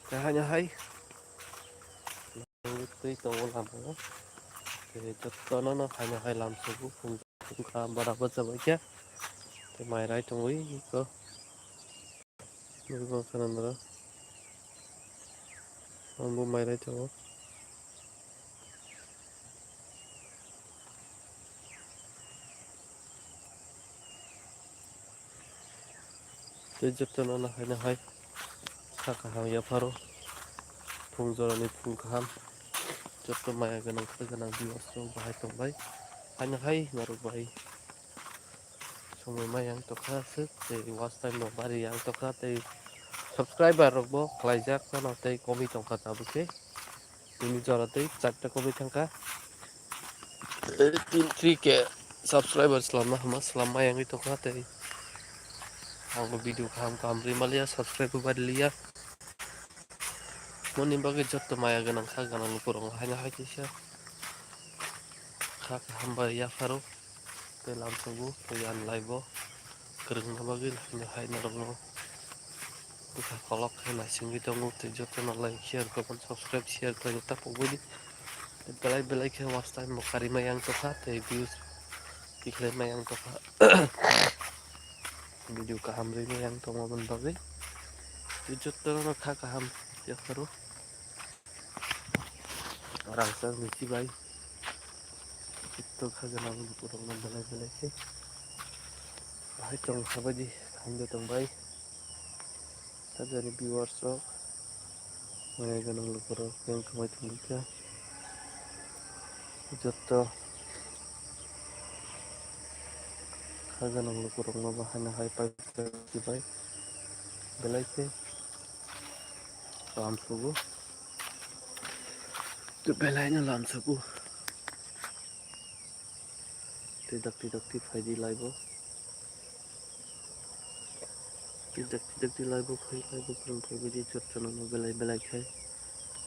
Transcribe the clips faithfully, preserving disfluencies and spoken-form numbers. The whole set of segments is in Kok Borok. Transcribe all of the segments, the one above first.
Tei haino hai twi tongo lama o. Tei jotono no haino hai lamsogo, phung, phung kha, bara bacha bai khe. Tei mai rai tongwi ko. Nukgo khana noro. Ang bo mai rai tongo. Tei jotono no haino hai kha kaham yapharo, phung jorani phung kaham, joto maya gwnang kha gwnang viewers rok bahai tongbai, haino hai norok bai. Songwi ma yang tokha aswk, tei watch time bo bari yang tokha, tei subscriber rok bo khlaijak phano tei komwi tongkha tabuk khe. Tini jora tei charta komwi thangkha. Tei tin three K subscriber swlamna hama swlam ma yangwi tokha tei ang bo video kaham kaham rwi maliya, subscribe bo bari liya. Moni bagwi joto maya gwnang kha gwnang lukurok haino hai kisa kha kaham bai yapharo. Tei lamsogo tei ani live o kwrwngna bagwi haino hai norokno bwkha kolok khe naisingwi tongo tei jotono like, share, comment, subscribe, share khlaina ta pogwi di. Tei belai belai khe watch time bo karima yang tokha tei views tikhlaima yang tokha. Video kaham rwima yang tongma boni bagwi tei jotono kha kaham yapharo. Rangchak ni chibai. Kito kha gwnang lukurokno belai belai khe. Bahai tong kha baidi hamjak tong bai. Sajani viewers rok. Maya gwnang lukurok yang kwmai tongkha. Joto kha gwnang lukurokno bahai no hai pai chibai. Belai khe lamsogo. Tei belai no lamsogo. Tei dakti dakti phaidi live o. Tei dakti dakti live o phai, live o kwrwng phai baidi jotono no belai belai khe.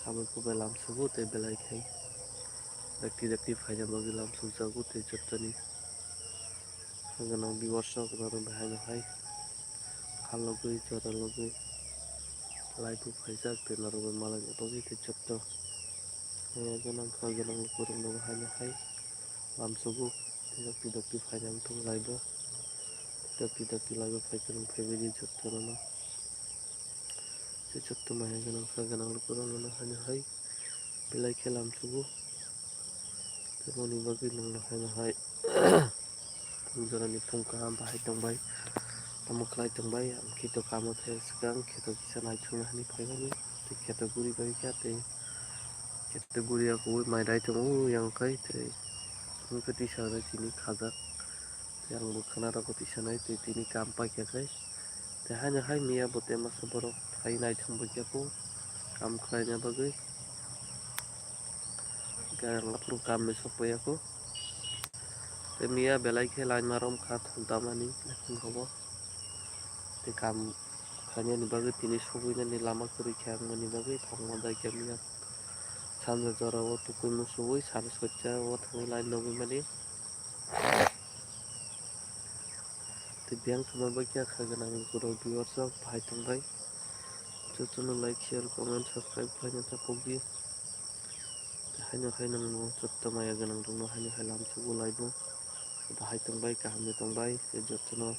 Abo khe belai lamsogo tei belai khe. Dakti dakti phaina bagwi lamsokjago tei jotoni. Gwnang viewers rok no bahai no hai. Kha logwi jora logwi. Live o phaijak tei norok bai malai bagwi tei joto. Maya gwnang kha gwnang lukurokno haino hai lamsogo. Tei dakti dakti phaina wngthok live o. Dakti dakti live o phai kwrwng phaibaidi jotono no. Tei joto maya gwnang kha gwnang lukurokno haino hai belai khe lamsogo. Tei moni bagwi nwngno haino hai. Phung jorani phung kaham bahai tongbai. Tamo khlai tongbai, ang kheto kamo thai swkang, kheto kisa naithokna hinwi phaimani. Tei kheto guri bai kha, tei kheto guri ya kubui mai rai tongo, yang kai, tei wngkhe tisa bai tini khajak. Tei ang bo khwna rogo tisa nai, tei tini kam paikha khe. Tei haino hai miya bo tei masa borok phai naithok bai kha kho, kam khlaina bagwi. Hwnkhe ang aphuru kam bai sok paiya kho. Tei miya belai khe laima rom kha thok damani naithok kha bo. Tei kam khlainani bagwi tini sogwinani lama kwrwi khe ang mani bagwi thokma bai khe miya sanja jora o tukui muchungwi sari soita o thangwi line nugwi mani. Tei biyang thangma bai khe kha gwnang lukurok viewers rok bahai tongbai. Jotono like, share, comment, subscribe khlaina ta pokdi. Tei haino hai nwngno joto maya gwnang rokno haino hai lamsogo live o. Bahai tongbai, kaham de tongbai, tei jotono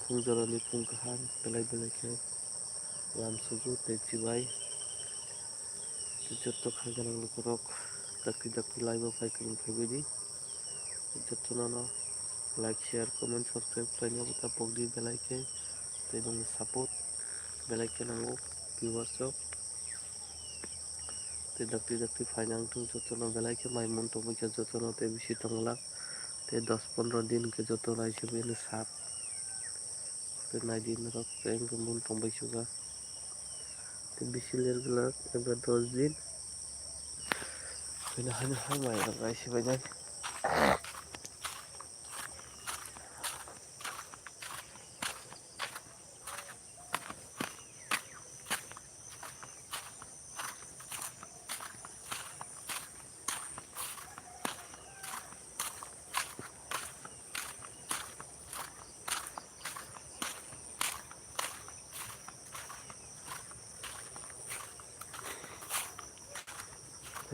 phung jorani phung kaham belai belai khe lamsogo tei chibai. Tei joto kha gwnang lukurok dakti dakti live o phai kwrwng phaibaidi. Jotono no like, share, comment, subscribe khlaina bo ta pokdi belai khe. Tei nwngni support belai khe nango viewers rok. Tei dakti dakti phaina wngthung jotono belai khe mai mun tongwi khe jotono tei bisi tongla. Tei dos pondro din hwnkhe joto naisingwi sat. Tei nai di norok tei wngkhe mun tongbai suga. Tei bisi ler glak eba dos din. Tei haino hai mai rok naisingbainai.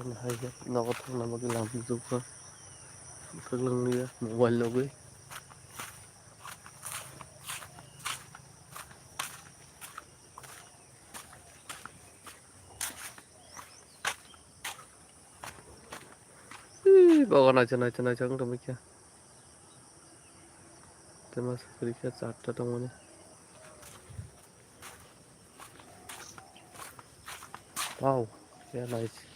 Hai khe nogo thangna bagwi lam tubukha. Kwlwng liya mobile nugwi. Ih, bogo naisa naisa naisa wng tongmikha. Tei masa kwrwikha charta tongmani. Wow, yeah, nice.